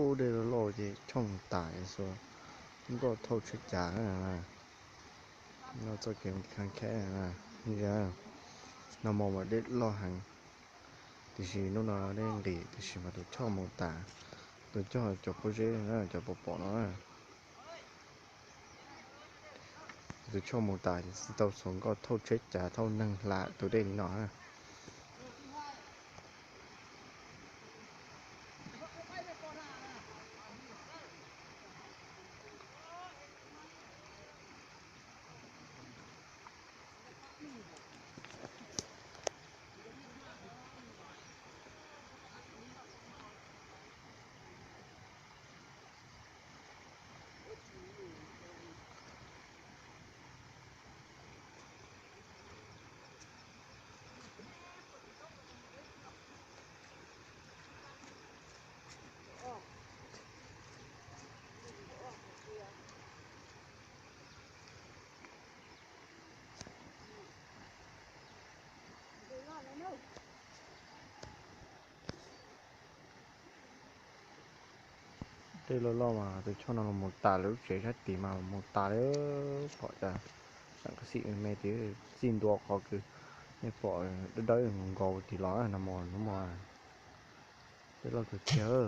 Ub, dej loj loj ces choj mus tas es xuas nkoj thauj tsheb cav na. No txoj kev khab khab na, no mos mas dej loj heev, tiam sis hnub no dej nqis tiam sis mas tus choj mus tas, tus choj cov pob zeb na, cov pom pom no na. Tus choj mus tas ces tsis tau xuas nkoj thauj tsheb cav thauj neeg hla tus dej li no na. Dej loj loj mas tus choj no los mus tas lawm, lub tsev sab tid mas los mus tas li, pom cas, xeem qab xim me me tid, txij ntua qhov kws nej pom dawb dawb nkaus tid los no mos hnub no. Dej loj kawg kiag.